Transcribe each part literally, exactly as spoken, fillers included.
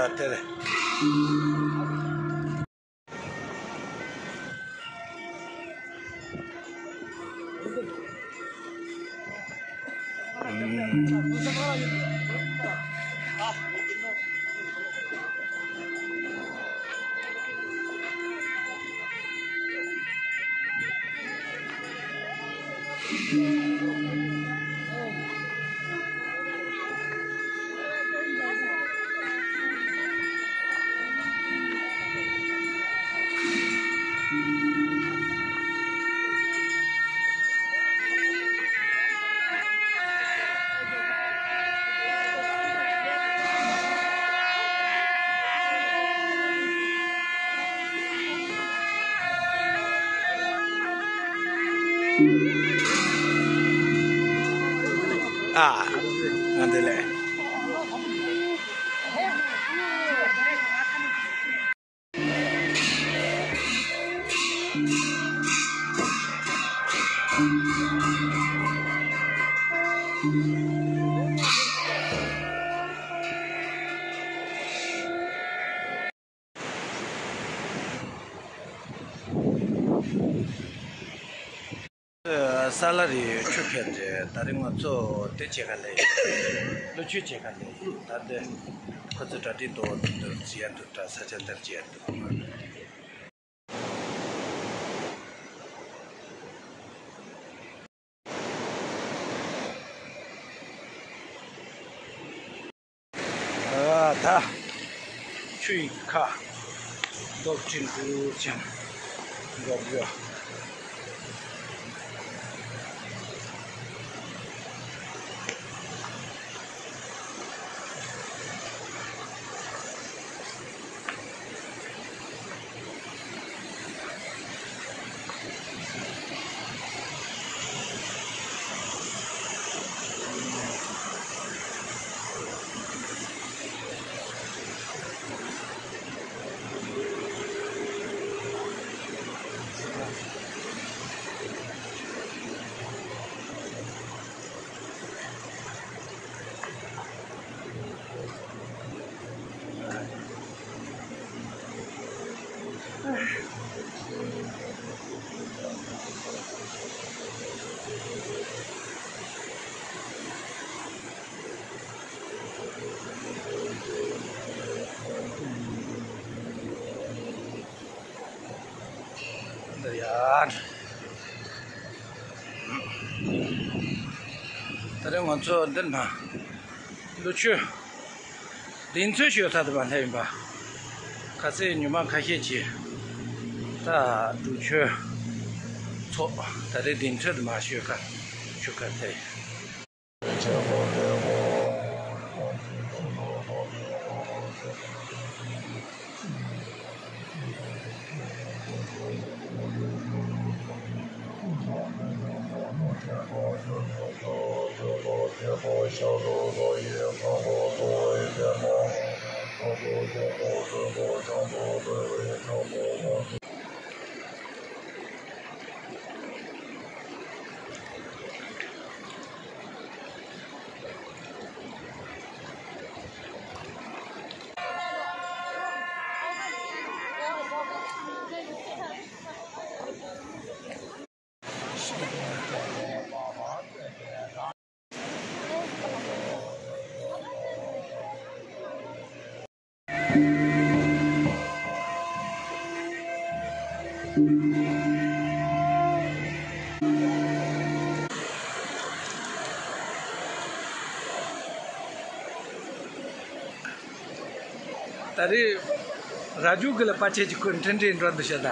ཨ་དེ་རེད། ཨ། ང་འདི་ལས། ས་ལ་རི་ཆུ་ཁེལ་རེད། ད་རིང་ང་ཚོ་དེ་བྱེད་ག་ལས། ཀླུ་ཆུ་བྱེད་ག་ལས། ད་དེ་ཁོ་ཚོ་གྲ་སྒྲིག་འདུག་འདུག་བྱེད་ཡ་འདུག་ད་ས་ཆ་དེར་བྱེད་ཡ་འདུག་ཨ་ད། ཆུ་ཡི་ཁ། རྡོ་ཁྲི་འདུག་ཅིང་། རྡོ་རྒྱུ། འདི་ཡ། ད་རེས་ང་ཚོ་འདི་ན་ཀླུ་ཆུ་གདེང་ཚོད་ཞུ་ཐབས་དུ་མ་སླེབས་ཡིན་པ། ཁ་སང་ཉི་མ་ཁ་ཤས་ཀྱིས་ད་འབྲུག་ཆུ་ཚོགས་ད་རེས་གདེང་ཚོད་དུ་མ་ཞུ་ཁ་ཆུ་ཁ་ཐེ། ད་རེས་ར་ཇུ་གི་ལ་པ་ཆེ་གི་ཁོས་འཕྲིན་འཕྲིན་འགྲོ་འདུག་ཤ་ད།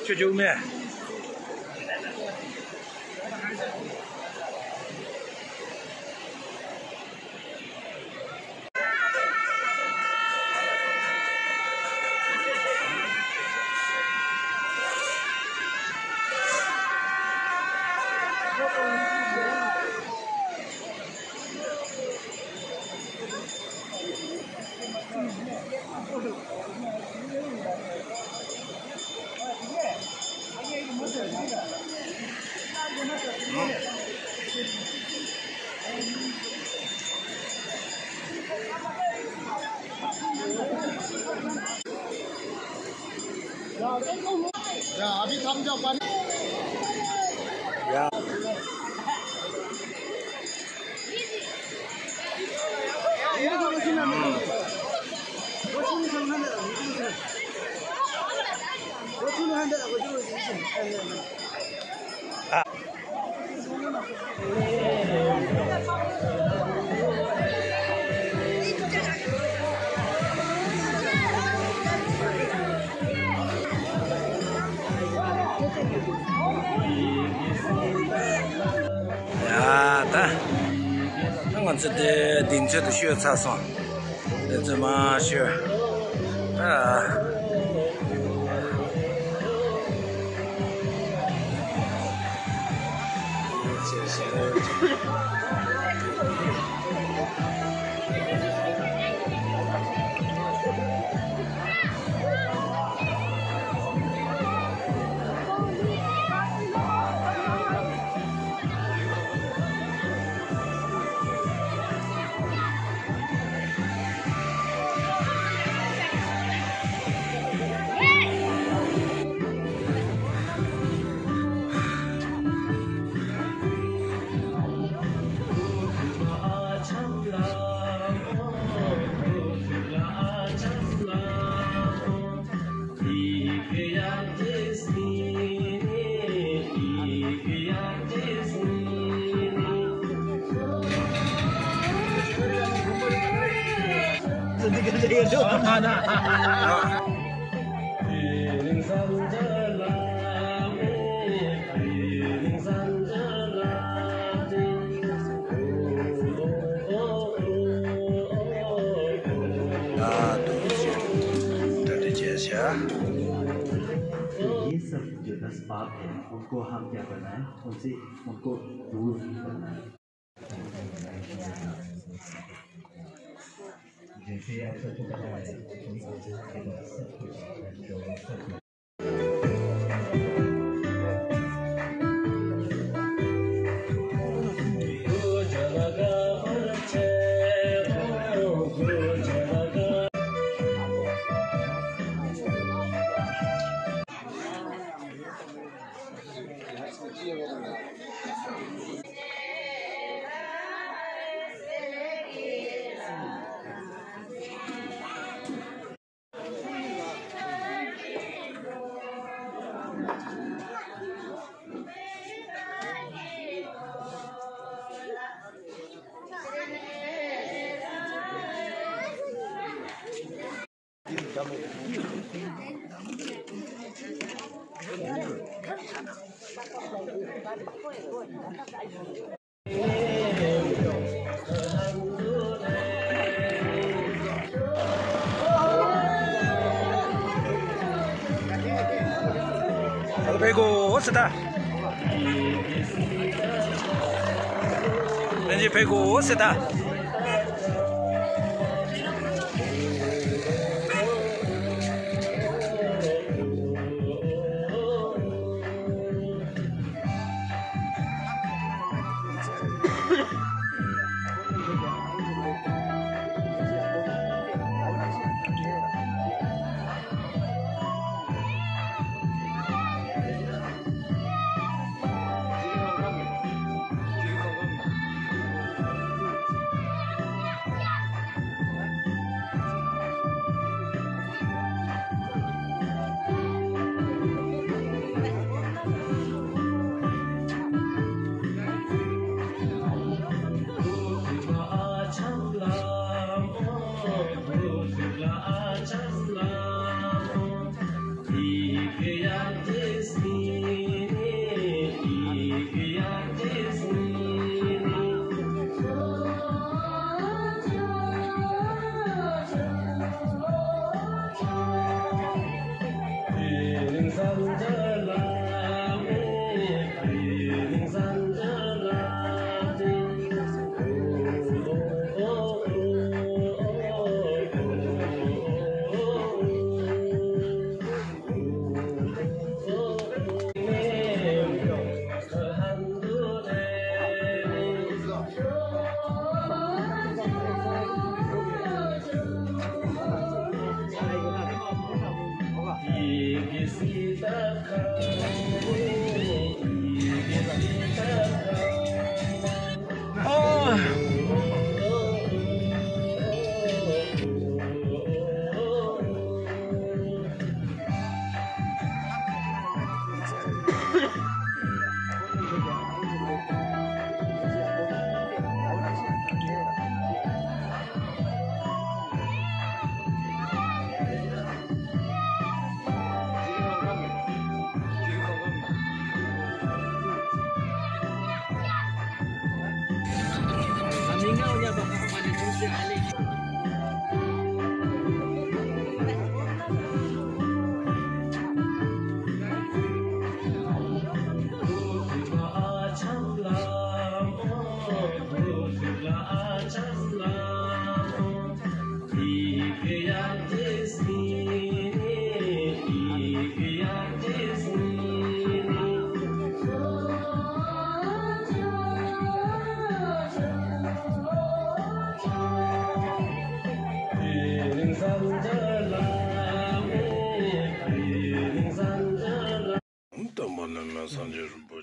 ཁྱོད་བྱུང་མེད། या, अभी थम जाओ, पानी। या। ཡ་ད། ང་ཚོ་དེ་གདེང་ཚོད་དུ་ཤོད་ཚར་སོང་། གདེང་ཚོད་མ་ཤོད། ད། ये सब जो दस पाप है, उनको हम क्या करना है? उनसे, उनको दूर करना है। जैसे आप सबको पता है, सब कुछ ཕེ་གོ་ཟེར་ད། ལན་ཅི་ཕེ་གོ་ཟེར་ད།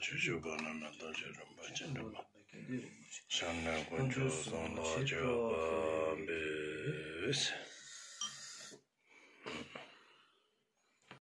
ཆོས་སྤྱོད་པ་རྣམས་ལ་བདག་ཅག་རིན་པོ་ཆེ་འདྲ་མ། ཞབས་ནས་དཀོན་མཆོག་གསུམ་ལ་མཆོད་པ་འབུལ།